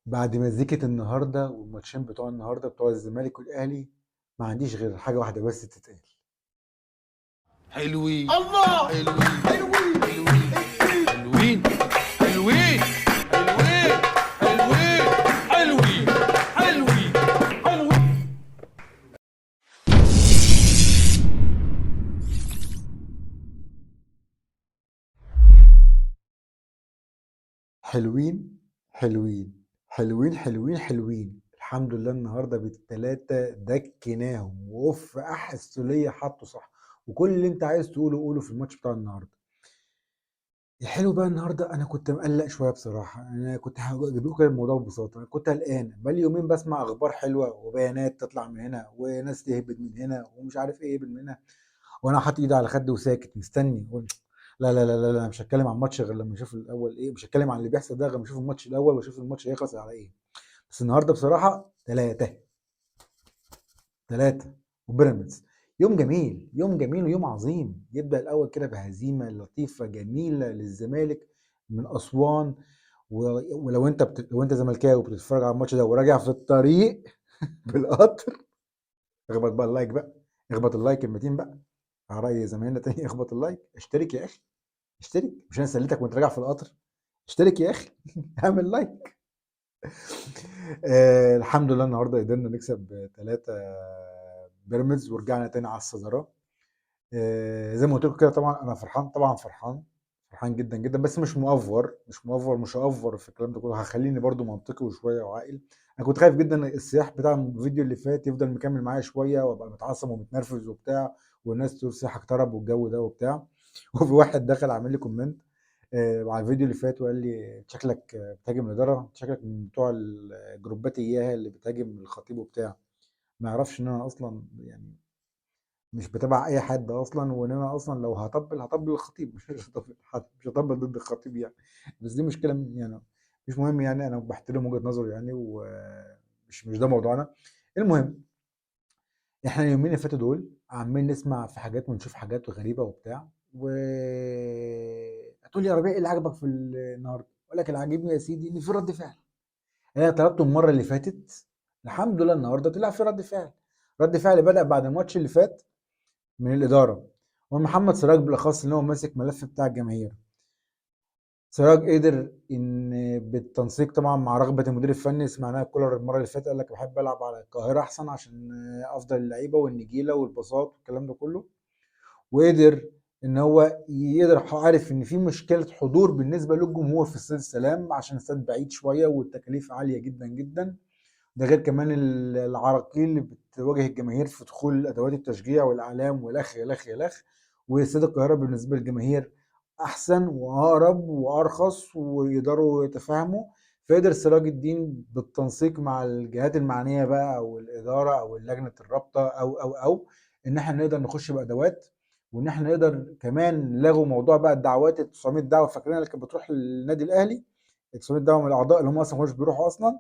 بعد مزيكة النهارده والماتشين بتوع النهارده بتوع الزمالك والاهلي، ما عنديش غير حاجة واحدة بس تتقال. حلوين الله، حلوين حلوين حلوين حلوين حلوين حلوين حلوين حلوين حلوين. حلوين حلوين حلوين حلوين حلوين. الحمد لله النهارده بالتلاتة دكناهم، وأوف أح السولية حطه صح، وكل اللي انت عايز تقوله قوله في الماتش بتاع النهارده. الحلو بقى النهارده انا كنت مقلق شوية بصراحة، انا كنت هجيب لكم الموضوع ببساطة. انا كنت قلقان بقالي يومين بسمع اخبار حلوة وبيانات تطلع من هنا وناس تهبد من هنا ومش عارف ايه يهبد من هنا، وانا حاطط ايدي على خدي وساكت مستني. قلت لا لا لا لا لا، مش هتكلم عن الماتش غير لما اشوف الاول ايه، مش هتكلم عن اللي بيحصل ده غير لما اشوف الماتش الاول واشوف الماتش هيخلص على ايه. بس النهارده بصراحة 3-3 وبيراميدز. يوم جميل، يوم جميل ويوم عظيم. يبدأ الأول كده بهزيمة لطيفة جميلة للزمالك من أسوان، ولو انت لو انت زملكاوي وبتتفرج على الماتش ده وراجع في الطريق بالقطر، اخبط بقى ال like بقى، اخبط ال like المتين بقى على رأي زمايلنا تاني، اخبط ال like، اشترك يا أخي، اشترك، مش انا سليتك وانت راجع في القطر، اشترك يا أخي، اعمل like. الحمد لله النهارده قدرنا نكسب 3 بيراميدز ورجعنا تاني على الصدارة. زي ما قلت لكم كده، طبعا انا فرحان، طبعا فرحان، فرحان جدا جدا، بس مش مؤفر، مش مؤفر، مش هأفور في الكلام ده كله، هخليني برضو منطقي وشوية وعاقل. انا كنت خايف جدا السياح بتاع الفيديو اللي فات يفضل مكمل معايا شوية وابقى متعصب ومتنرفز وبتاع، والناس تقول سياحك طرب والجو ده وبتاع. وفي واحد دخل عامل لي comment على الفيديو اللي فات وقال لي شكلك بتهاجم الادارة، شكلك من بتوع الجروبات اياها اللي بتهاجم الخطيب وبتاع. ما يعرفش ان انا اصلا يعني مش بتابع اي حد اصلا، وان انا اصلا لو هطبل هطبل الخطيب، مش هطبل حد، مش هطبل ضد الخطيب يعني. بس دي مشكلة يعني، مش مهم يعني، انا بحترم وجهه نظره يعني، ومش مش ده موضوعنا. المهم احنا اليومين اللي فاتوا دول عمالين نسمع في حاجات ونشوف حاجات غريبة وبتاع. و هتقول لي يا ربيع ايه اللي عجبك في النهارده؟ اقول لك اللي عاجبني يا سيدي ان في رد فعل. انا طلبته المرة اللي فاتت، الحمد لله النهارده طلع في رد فعل. رد فعل بدأ بعد الماتش اللي فات من الادارة، ومحمد سراج بالاخص ان هو ماسك ملف بتاع الجماهير. سراج قدر ان بالتنسيق طبعا مع رغبة المدير الفني، سمعناها كولر المرة اللي فاتت قال لك بحب العب على القاهرة احسن عشان افضل اللعيبة والنجيله والبساط والكلام ده كله. وقدر ان هو يقدر، عارف ان في مشكلة حضور بالنسبة للجمهور في استاد السلام عشان الاستاد بعيد شوية والتكاليف عالية جدا جدا، ده غير كمان العراقيل اللي بتواجه الجماهير في دخول ادوات التشجيع والاعلام والخ الخ الخ. واستاد القاهرة بالنسبة للجماهير احسن واقرب وارخص ويقدروا يتفاهموا. فقدر سراج الدين بالتنسيق مع الجهات المعنية بقى او الادارة او لجنة الرابطة او او او ان احنا نقدر نخش بادوات، وان احنا نقدر كمان لغوا موضوع بقى الدعوات ال 900 دعوه فاكرينها اللي كانت بتروح للنادي الاهلي، 900 دعوه من الاعضاء اللي هم اصلا ما كانوش بيروحوا اصلا،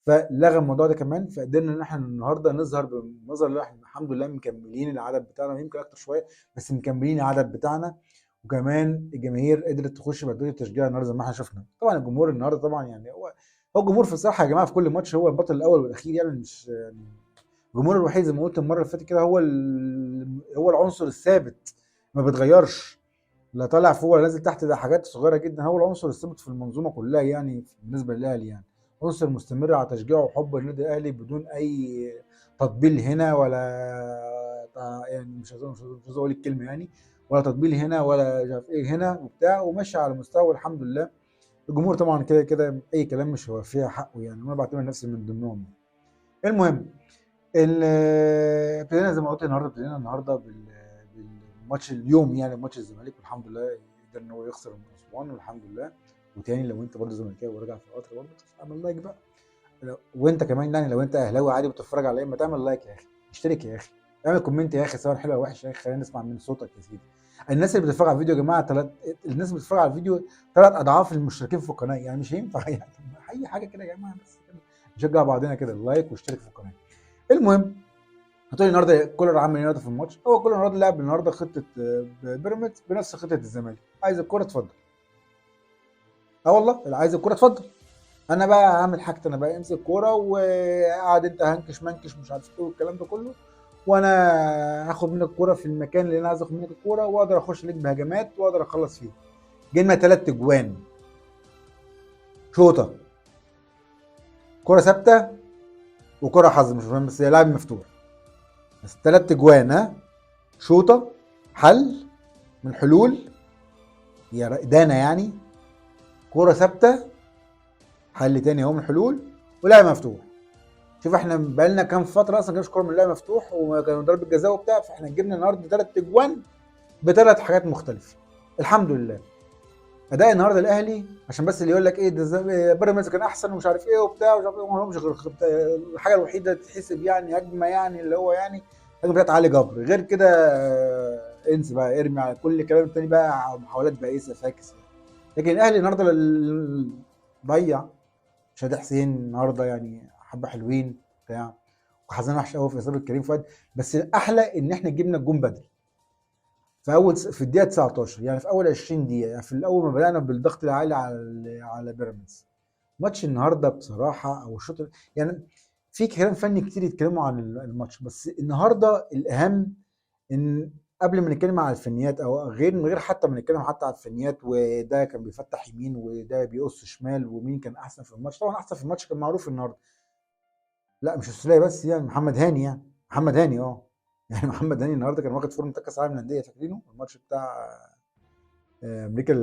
فلغى الموضوع ده كمان. فقدرنا ان احنا النهارده نظهر بالنظر اللي احنا الحمد لله مكملين العدد بتاعنا، يمكن اكتر شوية بس مكملين العدد بتاعنا. وكمان الجماهير قدرت تخش بادوات التشجيع النهارده زي ما احنا شفنا. طبعا الجمهور النهارده طبعا يعني هو الجمهور في الصراحة يا جماعة في كل ماتش هو البطل الاول والاخير يعني، مش يعني الجمهور الوحيد زي ما قلت المرة اللي فاتت كده، هو العنصر الثابت ما بيتغيرش، لا طالع فوق ولا نازل تحت، ده حاجات صغيرة جدا. هو العنصر الثابت في المنظومة كلها يعني بالنسبة للاهلي، يعني عنصر مستمر على تشجيعه وحبه للنادي الاهلي بدون اي تطبيل هنا ولا يعني مش عايز اقول الكلمة يعني، ولا تطبيل هنا ولا مش عارف ايه هنا وبتاع، وماشي على مستوى والحمد لله. الجمهور طبعا كده كده اي كلام مش هو فيها حقه يعني، وانا بعتبر نفسي من ضمنهم. المهم ابتدينا زي ما قلت النهارده، ابتدينا النهارده بالماتش اليوم يعني ماتش الزمالك، والحمد لله قدر ان هو يخسر من اسوان والحمد لله. وتاني لو انت برضه زملكاوي وراجع في القطر برضه اعمل like بقى، وانت كمان يعني لو انت اهلاوي عادي بتتفرج على ايه ما تعمل like يا اخي، اشترك يا اخي، اعمل comment يا اخي سواء حلو او وحش يا اخي، خلينا نسمع من صوتك يا سيدي. الناس اللي بتتفرج على الفيديو يا جماعة الناس اللي بتتفرج على الفيديو 3 اضعاف المشتركين في القناة، يعني مش هينفع يعني اي حاجة كده يا جماعة، بس كده نشجع بعضنا كده، like واشترك في القناة. المهم هتقولي النهارده كولر عامل ايه النهارده في الماتش؟ هو كولر النهارده لعب النهارده خطه بيراميدز بنفس خطه الزمالك، عايز الكورة اتفضل. والله اللي عايز الكورة اتفضل. انا بقى هعمل حاجتي، انا بقى امسك كورة وقعد انت هنكش منكش مش عارف ايه والكلام ده كله، وانا هاخد منك الكورة في المكان اللي انا عايز اخد منك الكورة، واقدر اخش ليك بهجمات واقدر اخلص فيه. جينا 3 اجوان، شوطه، كورة ثابتة وكوره حظ مش مهم، بس هي لعب مفتوح. بس 3 اجوان، ها، شوطه حل من حلول يا دانا يعني، كورة ثابتة حل تاني اهو من حلول، ولعب مفتوح. شوف احنا بقالنا كام فترة اصلا ما جبناش كورة من لعب مفتوح وكانوا ضربه جزاء وبتاع، فاحنا جبنا النهارده 3 اجوان بثلاث حاجات مختلفة. الحمد لله. اداء النهارده الاهلي، عشان بس اللي يقول لك ايه ده بيراميدز كان احسن ومش عارف ايه وبتاع ومش عارف ايه، ما لهمش غير الحاجة الوحيدة تتحسب يعني هجمة، يعني اللي هو يعني هجمة بتاعت علي جبر، غير كده انسى بقى، ارمي على كل الكلام التاني بقى، محاولات بائسه فاكس يعني. لكن الاهلي النهارده ضيع شادي حسين النهارده يعني حبه حلوين بتاع، وحزن وحش قوي في اصابه كريم فؤاد. بس الاحلى ان احنا جبنا الجون بدري في الدقيقة 19، يعني في اول 20 دقيقة، يعني في الاول ما بدانا بالضغط العالي على بيراميدز. ماتش النهارده بصراحة او الشوط يعني في كلام فني كتير يتكلموا عن الماتش، بس النهارده الاهم ان قبل ما نتكلم على الفنيات او غير، من غير حتى ما نتكلم حتى على الفنيات، وده كان بيفتح يمين وده بيقص شمال ومين كان احسن في الماتش. طبعا احسن في الماتش كان معروف النهارده، لا مش السوليه بس يعني محمد هاني، يعني محمد هاني يعني محمد هاني النهارده كان واخد فورمه كاس العالم للاندية، فاكرينه الماتش بتاع امريكا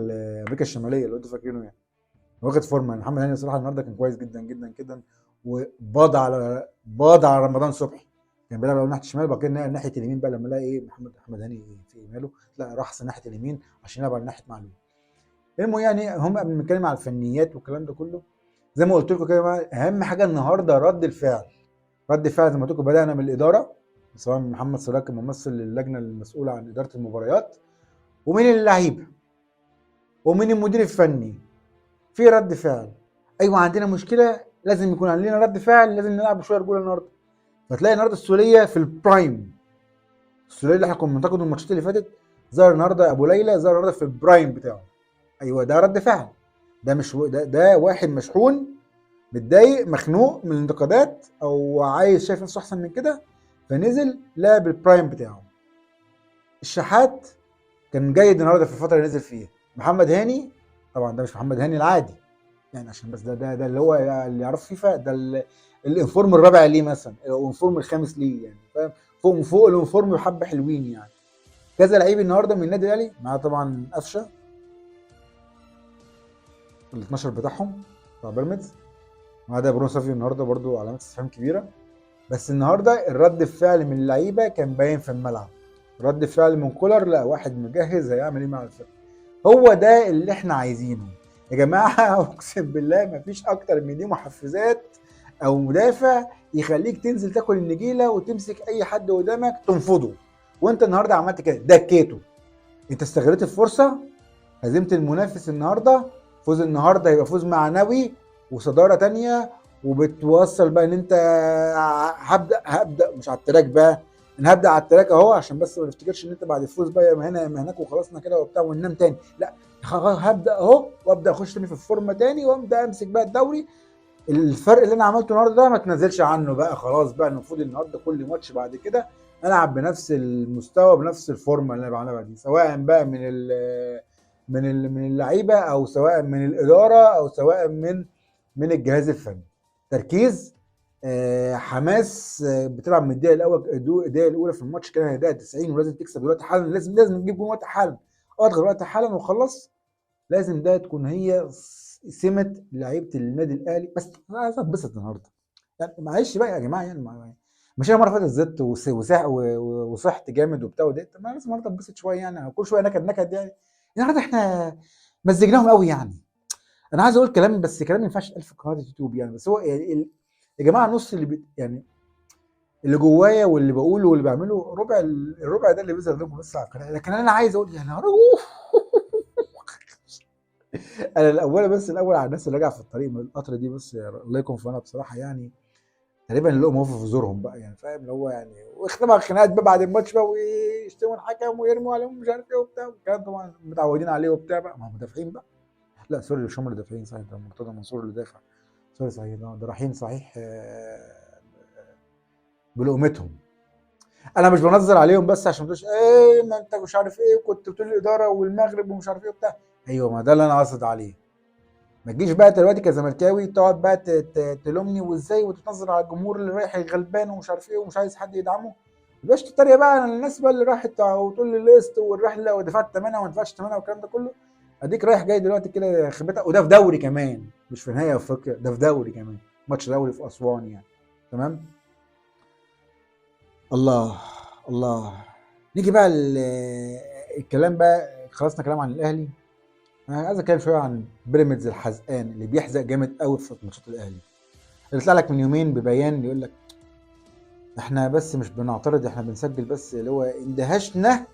الشمالية اللي انتوا فاكرينه، يعني واخد فورمه. يعني محمد هاني الصراحة النهارده كان كويس جدا جدا جدا، وباض على باض على رمضان صبحي، كان بيلعب الاول ناحية الشمال وبعد كده ناحية اليمين بقى، لما لقى ايه محمد هاني في ماله، لا راح احسن ناحية اليمين عشان يلعب على ناحية معلول. المهم يعني هم قبل ما نتكلم على الفنيات والكلام ده كله، زي ما قلت لكم كده، اهم حاجة النهارده رد الفعل. رد الفعل زي ما قلت لكم بدانا من الادارة، سواء من محمد سراج ممثل للجنة المسؤولة عن ادارة المباريات، ومن اللعيبة، ومن المدير الفني. في رد فعل، ايوه عندنا مشكلة لازم يكون عندنا رد فعل، لازم نلعب شوية رجوله النهارده. فتلاقي النهارده السوليه في ال prime، السوليه اللي احنا كنا بننتقده الماتشات اللي فاتت، ظهر النهارده ابو ليلى، ظهر النهارده في ال prime بتاعه. ايوه ده رد فعل، ده مش ده واحد مشحون متضايق مخنوق من الانتقادات او عايز شايف نفسه احسن من كده، فنزل لعب ال prime بتاعه. الشحات كان جيد النهارده في الفترة اللي نزل فيها. محمد هاني طبعا ده مش محمد هاني العادي يعني، عشان بس ده اللي هو اللي يعرف فيفا، ده ال inform الرابع ليه مثلا، او ال inform الخامس ليه يعني، فاهم؟ فوق ال inform بحبه حلوين يعني. كذا لعيب النهارده من النادي الاهلي، معاه طبعا قفشه ال 12 بتاعهم بتاع بيراميدز، معاه ده برونو صافي النهارده برده علامات استفهام كبيرة. بس النهارده الرد الفعل من اللعيبة كان باين في الملعب، رد فعل من كولر، لا واحد مجهز هيعمل ايه مع الفرقة. هو ده اللي احنا عايزينه يا جماعة. اقسم بالله مفيش اكتر من دي محفزات او مدافع يخليك تنزل تاكل النجيله وتمسك اي حد قدامك تنفضه، وانت النهارده عملت كده، دكيته، انت استغلت الفرصة، هزمت المنافس النهارده. فوز النهارده هيبقى فوز معنوي وصداره تانية، وبتوصل بقى ان انت هبدا مش على ال track بقى، انا هبدا على ال track اهو، عشان بس ما نفتكرش ان انت بعد الفوز بقى يا ما هنا يا ما هناك وخلصنا كده وبتاع وننام تاني، لا هبدا اهو وابدا اخش تاني في الفورمة تاني وابدا امسك بقى الدوري. الفرق اللي انا عملته النهارده ده ما تنزلش عنه بقى، خلاص بقى المفروض النهارده كل ماتش بعد كده العب بنفس المستوى بنفس الفورمة اللي انا بعملها دي، سواء بقى من اللعيبة او سواء من الادارة او سواء من الجهاز الفني. تركيز، حماس، بتلعب من الدقيقة الاول، الدقيقة الاولى في الماتش كده الدقيقة 90 ولازم تكسب دلوقتي حالا، لازم تجيب جون وقت حالا، اضغط وقت حالا وخلص. لازم ده تكون هي سمه لعيبة النادي الاهلي. بس انا عايز اتبسط النهارده يعني، معلش بقى يا جماعة يعني، مش انا المرة اللي فاتت زدت وصحت جامد وبتاع وده، طب ما لازم النهارده اتبسط شوية يعني، كل شوية نكد يعني. النهارده احنا مزجناهم قوي يعني. انا عايز اقول كلام بس كلام ما ينفعش يتقال في قناة اليوتيوب يعني، بس هو يعني يا جماعة نص اللي يعني اللي جوايا واللي بقوله واللي بعمله، ربع الربع ده اللي بيظهر لكم بس على القناة، لكن انا عايز اقول يا نهار انا الاول بس الاول على الناس اللي راجعه في الطريق من القطر دي، بس الله يكون في عونها بصراحة يعني، تقريبا اللقمة وقفوا في زورهم بقى يعني، فاهم اللي هو يعني، واختبر خناقات بقى بعد الماتش بقى ويشتموا الحكم ويرموا عليهم مش عارف ايه وبتاع، والكلام طبعا متعودين عليه وبتاع بقى، ما هم مدافعين بقى، لا sorry مش هم اللي دافعين، صحيح ده مرتضى منصور اللي دافع، sorry صحيح، ده رايحين صحيح بلقمتهم. انا مش بنظر عليهم بس عشان ما تقولش ايه ما انت مش عارف ايه وكنت بتقول الادارة والمغرب ومش عارف ايه وبتاع. ايوه، ما ده اللي انا قصد عليه. ما تجيش بقى دلوقتي كزملكاوي تقعد بقى تلومني وازاي وتتنظر على الجمهور اللي رايح غلبان ومش عارف ايه ومش عايز حد يدعمه. ما تبقاش تتريق بقى على الناس بقى اللي راحت وتقول لي القسط والرحلة ودفعت ثمنها وما دفعتش ثمنها والكلام ده كله. اديك رايح جاي دلوقتي كده خبيتها، وده في دوري كمان، مش في نهائي افريقيا، ده في دوري كمان، ماتش دوري في اسوان يعني. تمام. الله الله. نيجي بقى الكلام بقى، خلصنا كلام عن الاهلي. انا عايز اتكلم شوية عن بيراميدز الحزقان اللي بيحزق جامد قوي في ماتشات الاهلي، اللي طلع لك من يومين ببيان يقول لك احنا بس مش بنعترض، احنا بنسجل بس اللي هو اندهشنا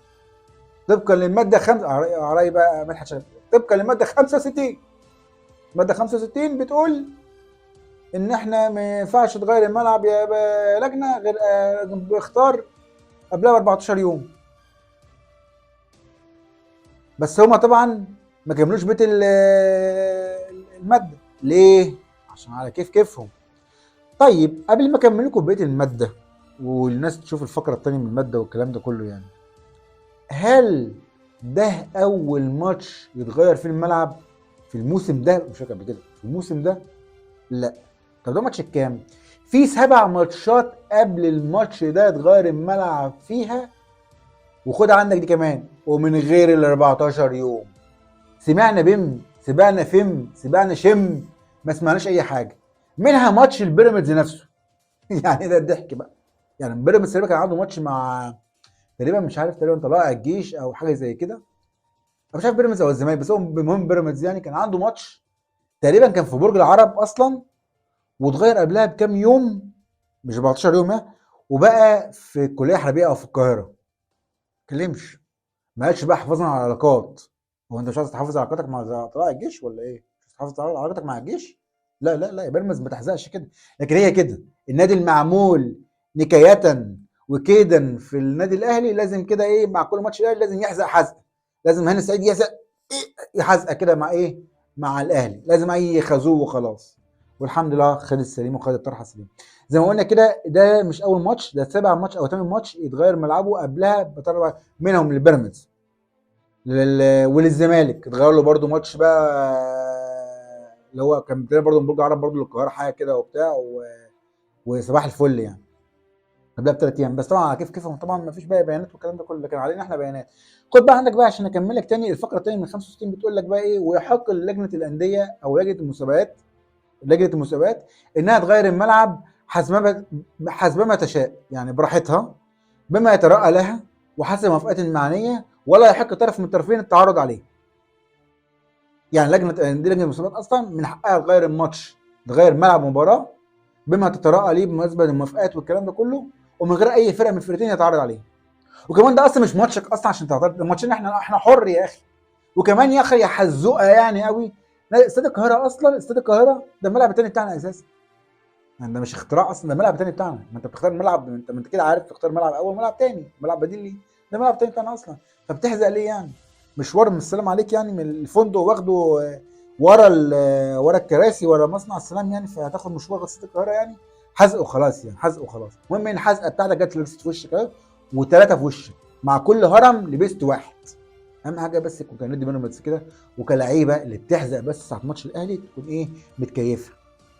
طبقا للمادة 5 علي بقى مدحت شلبي، طبقا للمادة 65. المادة 65 بتقول ان احنا ما ينفعش تغير الملعب يا لجنة غير باختار قبلها ب 14 يوم. بس هما طبعا ما كملوش بيت المادة. ليه؟ عشان على كيف كيفهم. طيب قبل ما اكمل لكم بقية المادة والناس تشوف الفقرة الثانية من المادة والكلام ده كله، يعني هل ده اول ماتش يتغير فيه الملعب في الموسم ده؟ مش فاكر قبل كده في الموسم ده؟ لا. طب ده ماتش الكام؟ في 7 ماتشات قبل الماتش ده اتغير الملعب فيها، وخد عندك دي كمان، ومن غير ال 14 يوم. سمعنا بم، سمعنا فم، سمعنا شم، ما سمعناش اي حاجة منها ماتش البيراميدز نفسه. يعني ده الضحك بقى. يعني بيراميدز تقريبا كان عنده ماتش مع تقريبا مش عارف تقريبا طلائع الجيش او حاجة زي كده، انا مش عارف بيراميدز او الزمالك، بس هو المهم بيراميدز يعني كان عنده ماتش تقريبا كان في برج العرب اصلا، واتغير قبلها بكام يوم، مش 14 يوم يعني، وبقى في الكلية الحربية او في القاهرة. ما اتكلمش، ما قالش بقى حفاظا على العلاقات. هو انت مش عايز تحافظ على علاقاتك مع طلائع الجيش ولا ايه؟ مش عايز تحافظ على علاقاتك مع الجيش؟ لا لا لا يا بيراميدز ما تحزقش كده. لكن هي كده النادي المعمول نكاية وكيدا في النادي الاهلي لازم كده ايه، مع كل ماتش الاهلي لازم يحزق حزقه، لازم هاني سعيد يحزق إيه حزقه كده مع ايه، مع الاهلي، لازم اي خازوق وخلاص. والحمد لله خد السليم وخد الطرحة السليم. زي ما قلنا كده ده مش اول ماتش، ده 7 ماتش او 8 ماتش يتغير ملعبه قبلها بطريقة، منهم للبيراميدز وللزمالك اتغير له برده ماتش بقى اللي هو كان برده من برج العرب برده للقاهره حاجة كده وبتاع وصباح الفل يعني قبلها ب3 ايام. بس طبعا على كيف كيفهم، طبعا ما فيش بقى بيانات والكلام ده كله، لكن علينا احنا بيانات. خد بقى عندك بقى عشان اكمل لك تاني الفقرة الثانية من 65 بتقول لك بقى ايه، ويحق للجنة الاندية او لجنة المسابقات، لجنة المسابقات انها تغير الملعب حسب ما تشاء، يعني براحتها بما يترأى لها وحسب موافقات المعنية، ولا يحق طرف من الطرفين التعرض عليه. يعني لجنة المسابقات اصلا من حقها تغير الماتش، تغير ملعب مباراة بما تترأى ليه بمناسبة الموافقات والكلام ده كله، ومن غير اي فرقه من الفرقتين يتعرض عليه. وكمان ده اصلا مش ماتشك اصلا عشان تعترض، ده ماتشنا احنا حر يا اخي. وكمان يا اخي يا حزوقه يعني قوي، استاد القاهرة اصلا، استاد القاهرة ده الملعب الثاني بتاعنا اساسا، يعني ده مش اختراع اصلا، ده الملعب الثاني بتاعنا. ما انت بتختار ملعب، انت كده عارف تختار ملعب اول ملعب ثاني، ملعب بديل ليه، ده الملعب الثاني بتاعنا اصلا، فبتحزق ليه يعني؟ مشوار من السلام عليك يعني من الفندق واخده ورا الكراسي ورا مصنع السلام يعني، فهتاخد مشوار استاد القاهرة يعني، حزق وخلاص يعني، حزق وخلاص. المهم ان الحزقه بتاعتك جت لبست في وشك اهو، و3 في وشك، مع كل هرم لبست واحد. اهم حاجة بس يكون كان نادي بيراميدز كده، وكلعيبه اللي بتحزق بس ساعة ماتش الاهلي تكون ايه متكيفه،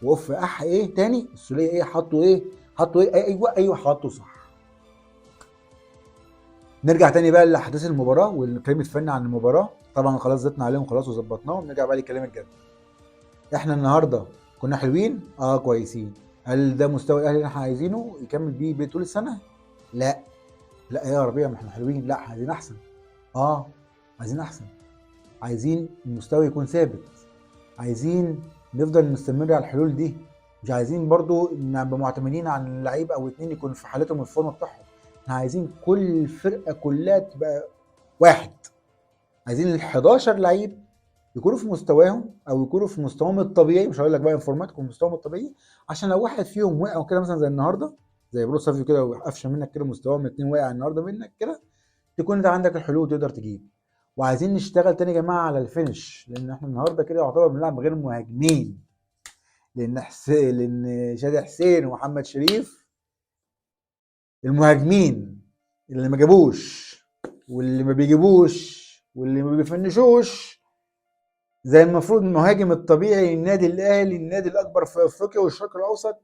وقف اح ايه تاني السوليه ايه حطوا ايه، حطوا ايه، ايوه ايوه حطوا صح. نرجع تاني بقى لاحداث المباراة والكلام الفني عن المباراة، طبعا خلاص زدنا عليهم خلاص وظبطناهم. نرجع بقى للكلام الجد. احنا النهارده كنا حلوين، كويسين. هل ده مستوى الاهلي اللي احنا عايزينه يكمل بيه طول السنة؟ لا لا يا ربيع ما احنا حلوين، لا عايزين احسن، عايزين احسن، عايزين المستوى يكون ثابت، عايزين نفضل نستمر على الحلول دي، مش عايزين برضو نبقى معتمدين على اللعيب او اتنين يكون في حالتهم الفورمة بتاعهم. احنا عايزين كل فرقه كلها تبقى واحد، عايزين ال 11 لعيب يكونوا في مستواهم او يكونوا في مستواهم الطبيعي، مش هقول لك بقى انفورمات، يكونوا في مستواهم الطبيعي، عشان لو واحد فيهم وقع كده مثلا زي النهارده، زي برو سافيو كده وقفشه منك كده مستواهم الاثنين وقع النهارده منك كده، تكون انت عندك الحلول تقدر تجيب. وعايزين نشتغل تاني يا جماعة على ال finish، لان احنا النهارده كده يعتبر بنلعب غير مهاجمين. لان شادي حسين ومحمد شريف المهاجمين اللي ما جابوش واللي ما بيجيبوش واللي ما بيفنشوش زي المفروض المهاجم الطبيعي للنادي الاهلي، النادي الاكبر في افريقيا والشرق الاوسط،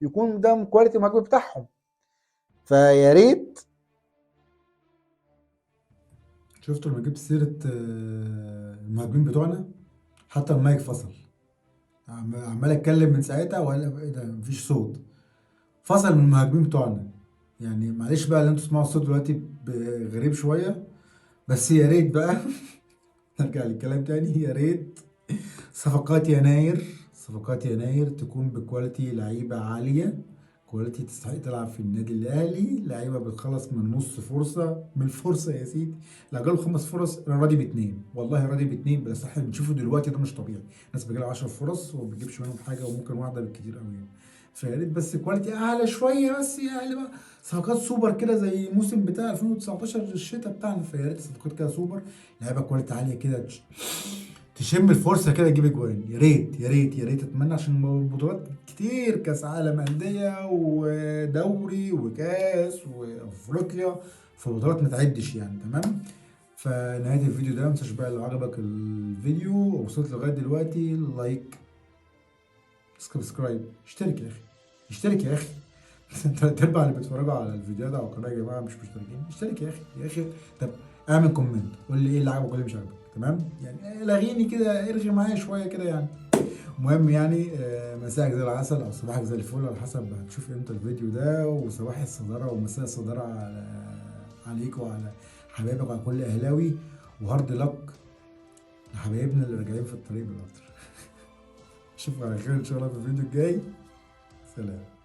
يكون ده quality المهاجم بتاعهم. فيا ريت. شفتوا لما جبت سيرة المهاجمين بتوعنا حتى المايك فصل. عمال اتكلم من ساعتها ولا ايه ده، مفيش صوت، فصل من المهاجمين بتوعنا. يعني معلش بقى اللي انتوا تسمعوا الصوت دلوقتي غريب شوية، بس يا ريت بقى نرجع للكلام تاني. يا ريت صفقات يناير، صفقات يناير تكون ب quality لعيبة عالية، quality تستحق تلعب في النادي الاهلي، لعيبة بتخلص من نص فرصة، من فرصة يا سيدي. لو جاله 5 فرص انا راضي ب2، والله راضي ب2، بس احنا بنشوفه دلوقتي ده مش طبيعي. الناس بتجيلها 10 فرص وما بتجيبش منهم حاجة، وممكن واحدة بالكتير قوي يعني. فيا ريت بس quality اعلى شوية، بس يا اهلي بقى صفقات سوبر كده زي الموسم بتاع 2019 الشتاء بتاعنا. فيا ريت صفقات كده سوبر، لعيبة quality عالية كده تشم الفرصة كده تجيب اجوان. يا ريت يا ريت يا ريت، اتمنى، عشان بطولات كتير، كاس عالم اندية ودوري وكاس وافريقيا، فبطولات ما تعدش يعني. تمام. فنهايه الفيديو ده، ما تنساش بقى لو عجبك الفيديو ووصلت لغاية دلوقتي like، subscribe، اشترك يا اخي، اشترك يا اخي. تلات ارباع اللي بيتفرجوا على الفيديوهات على القناة يا جماعة مش مشتركين. اشترك يا اخي يا اخي. طب اعمل comment، قول لي ايه اللي عجبك واللي مش عجبك. تمام يعني، لغيني كده، ارغي معايا شوية كده يعني. المهم يعني، مساءك زي العسل او صباحك زي الفل على حسب هتشوف امتى الفيديو ده. وصباح الصدارة ومساء الصدارة عليك وعلى حبايبك وعلى كل اهلاوي. و hard luck لحبايبنا اللي راجعين في الطريق بالقطر. اشوفكم على خير ان شاء الله في الفيديو الجاي. سلام.